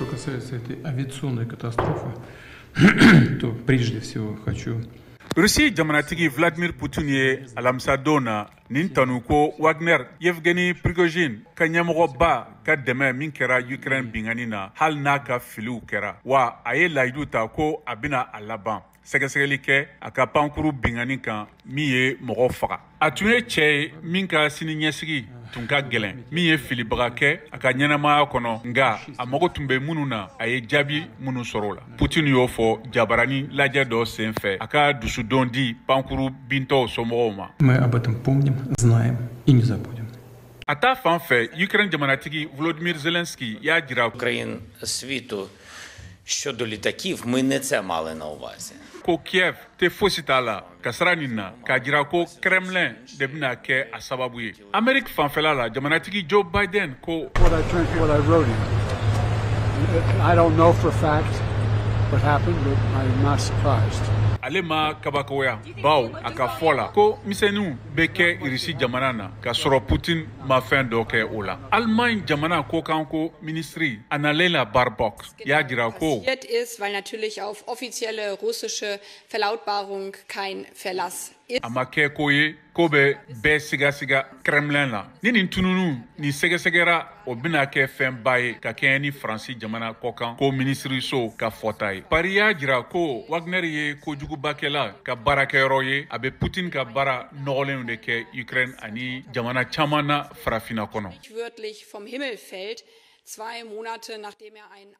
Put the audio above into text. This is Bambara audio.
Что касается этой авиационной катастрофы, то прежде всего хочу Russie jamanatigi Vladimir Putin ye alamisadon na nin tanu ko Wagner Yevgeny Prigozhin ka ɲɛmɔgɔba ka dɛmɛ min kɛra Ukraine binkanni na, hali n'a ka filiw kɛra, wa a ye layidu ta ko a bɛna a laban sɛgɛsɛgɛli kɛ a ka pankuru binkanni kan min ye mɔgɔ faga. A tun ye cɛ ye min ka sini ɲɛsigi tun ka gɛlɛn, min ye filibaga kɛ a ka ɲɛnamaya kɔnɔ, nka a mago tun bɛ minnu na, a ye jaabi minnu sɔrɔ o la. Putin y'o fɔ jabarani lajɛ dɔ sen fɛ a ka dusudon di pankuru bintɔw somɔgɔw ma. Мы об этом помним, знаем и не забудем. A ta fan fɛ, Ukraine jamanatigi Volodymyr Zelensky y'a jira країн світу щодо літаків, ми не це мали на увазі. ko Kiev tɛ fosi t'a la kasara nin na, k'a jira ko Kremlin de bɛna kɛ a sababu ye. Amérique fanfɛla la, jamanatigi Joe Biden ko what I turned, what I wrote him. I don't know for a fact what happened, but I'm not surprised. Ale ma kabakoya, baw a ka fɔ la ko misɛnninw bɛ kɛ Irisi jamana na ka sɔrɔ Putin ma fɛn dɔ kɛ o la. Allemagne jamana kokanko minisiri Annalena Baerbock y'a jira ko passiert ist, weil natürlich auf offizielle russische Verlautbarung kein Verlass ist. A ma kɛ ko ye ko bɛ bɛɛ sigasiga Kremlin la. Ni nin tununu nin sɛgɛsɛgɛra, o bɛna kɛ fɛnba ye ka kɛɲɛ ni Faransi jamana kɔkan ko minisiriso ka fɔta ye. Paris y'a jira ko Wagner ye kojugubakɛla ka baarakɛyɔrɔ ye, a bɛ Putin ka baara nɔgɔlenw de kɛ Ukraine ani jamana caman na farafinna kɔnɔ. Wörtlich vom Himmel fällt, 2 Monate, nachdem er ein